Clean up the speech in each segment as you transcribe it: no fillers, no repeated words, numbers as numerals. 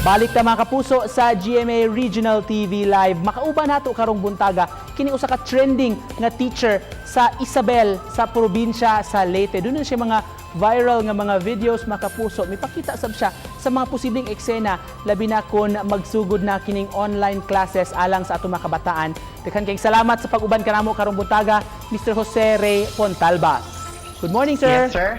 Balik ta, mga kapuso, sa GMA Regional TV Live. Makauban nato karong buntaga kini usa ka trending nga teacher sa Isabel sa probinsya sa Leyte. Duna siya mga viral nga mga videos, mga kapuso. Mipakita sab siya sa mga posibleng eksena, labi na kon magsugod na kining online classes alang sa atong mga kabataan. Daghan kayong salamat sa pag-uban kanamo karong buntaga, Mr. Jose Ray Pontalba. Good morning, sir. Yes, sir.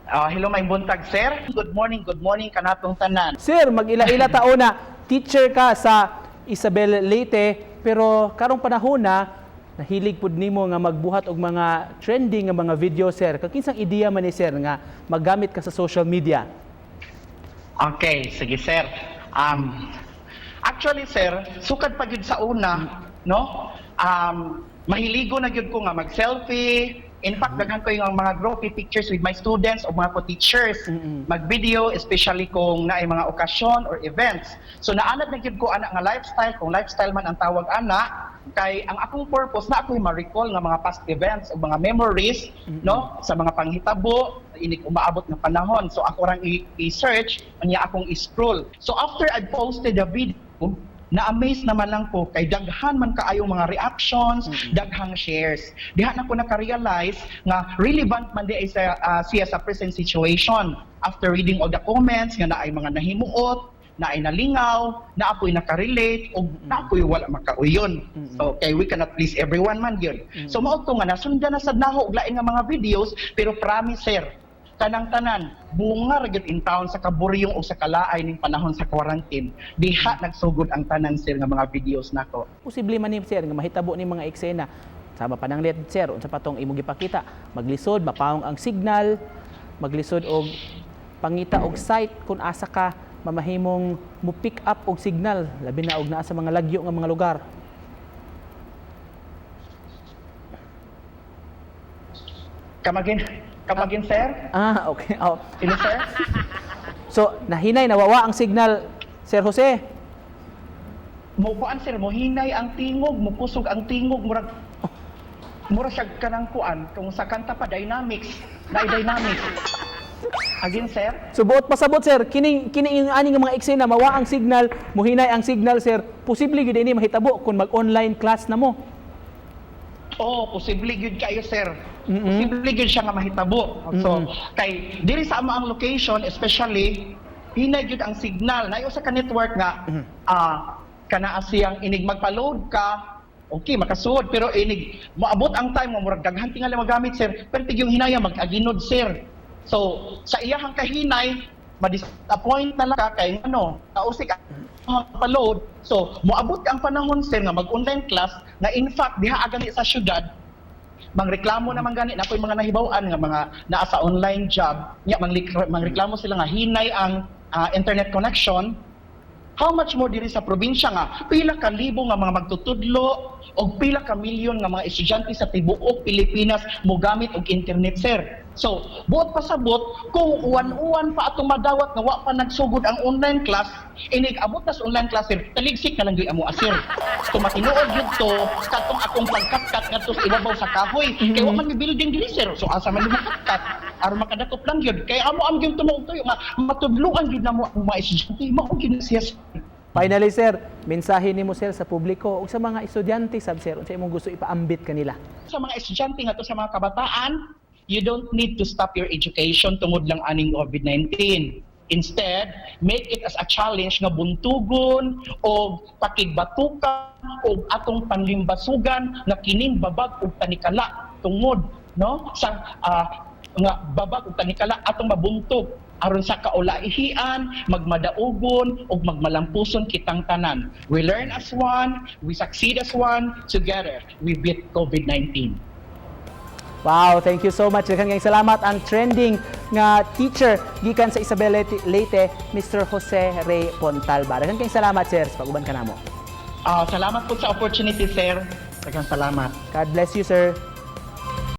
Hello, may buntag, sir. Good morning kanatong tanan. Sir, mag-ila-ila taon na teacher ka sa Isabel Leyte, pero karong panahon na nahilig pud nimo nga magbuhat og mga trending nga mga video, sir. Kakinsang ideya man ni, sir, nga maggamit ka sa social media? Okay, sige, sir. Actually, sir, sukad pa gyud sa una, no? Mahiligo na gyud ko nga mag-selfie. In fact, daghan ko yung mga groupie pictures with my students o mga ko-teachers. Mag-video, especially kung naay mga okasyon or events. So naanad na gyud ko ana nga lifestyle, kung lifestyle man ang tawag ana, kay ang akong purpose na ako'y ma-recall nga mga past events o mga memories, no, sa mga panghitabo inig umaabot nga panahon. So ako rang i-search unya akong i-scroll. So after I posted the video, na-amaze naman lang ko kay daghan man kaayong mga reactions, daghang shares. Diha na ko naka-realize nga relevant man di ay sa siya sa present situation. After reading all the comments nga naay mga nahimuot, naay nalingaw, na ako'y nakarelate, o na ako'y wala makauyon. So, kay we cannot please everyone man yun. So, mao to nga nasundan na sad nako og lain nga mga videos, pero promise, sir, kanang tanan bunga ra gyud in town sa kaburyong o sa kalaay ning panahon sa quarantine. Diha nagsugod ang tanan, sir, nga mga videos nako. Posible man ni, sir, nga mahitabo ni mga eksena. Sama pananglit, sir, unsa pa tong imong gipakita, maglisod mapawong ang signal, maglisod og pangita og site kung asa ka mamahimong mo pick up og signal, labi na og naa sa mga lagyo nga mga lugar. Come again, come again, sir. Ah, okay. Oh. Sino, sir? So, nahinay, nawawa ang signal, Sir Jose. Mo kuan, sir, mo hinay ang tingog, mo kusog ang tingog, murag mura siya kanang kuan kung sa kanta pa, dynamics, na dynamics. Again, sir. So buot pasabot, sir, kining kini yung ani nga mga eksena, mawa ang signal, muhinay ang signal, sir. Posible gyud ini mahitabo kung mag-online class na mo. Oh, posible gyud kayo, sir. Posible gyud siya nga mahitabo. So, kay diri sa amo ang location, especially hinay gyud ang signal. Nayo sa ka network nga kanaa siyang inig magpa-load ka, okay, makasuod, pero inig moabot ang time mo murag daghan tingali magamit, sir. Pero tig yung hinaya mag-aginod, sir. So, sa iyahang kahinay, ma-disappoint na lang ka kay ano, kausik ang pa-load. So, moabot ang panahon, sir, nga mag-online class na in fact diha gani sa syudad mangreklamo naman gani na ako'y mga nahibaw-an nga mga naa sa online job nya mangreklamo sila nga hinay ang internet connection. How much more diri sa probinsya nga pila ka libo nga mga magtutudlo o pila ka milyon nga mga estudyante sa tibuok Pilipinas mogamit og internet, sir. So, buot pasabot, kung uwan-uwan pa atong madawat nga wa pa nagsugod ang online class, inig abot na sa online class, sir, taligsik na lang gyud amo, sir. So matinuod gyud to katong akong pagkatkat ngadto sa ibabaw sa kahoy kay wa man may building diri, sir. So asa man mo makatkat aron makadakop lang gyud kay amo am gyud tumuog tuyo nga matudloan gyud namo ang mga estudyante, mao gyud na siya, sir. Finally, sir, mensahe nimo, sir, sa publiko ug sa mga estudyante sab, sir, unsa imong gusto ipaambit kanila? Sa mga estudyante nga to, sa mga kabataan, you don't need to stop your education tungod lang aning COVID-19. Instead, make it as a challenge nga buntugon o pakigbatukan o atong panlimbasugan nga kining babag og tanikala tungod no sa nga babag og tanikala atong mabuntog aron sa kaulaihian, magmadaugon ug magmalampuson kitang tanan. We learn as one, we succeed as one, together we beat COVID-19. Wow, thank you so much. Daghan kayong salamat ang trending nga teacher gikan sa Isabel Leyte, Mr. Jose Ray Pontalba. Daghan kayong salamat, sir, sa pag-uban kanamo. Salamat po sa opportunity, sir. Daghang salamat. God bless you, sir.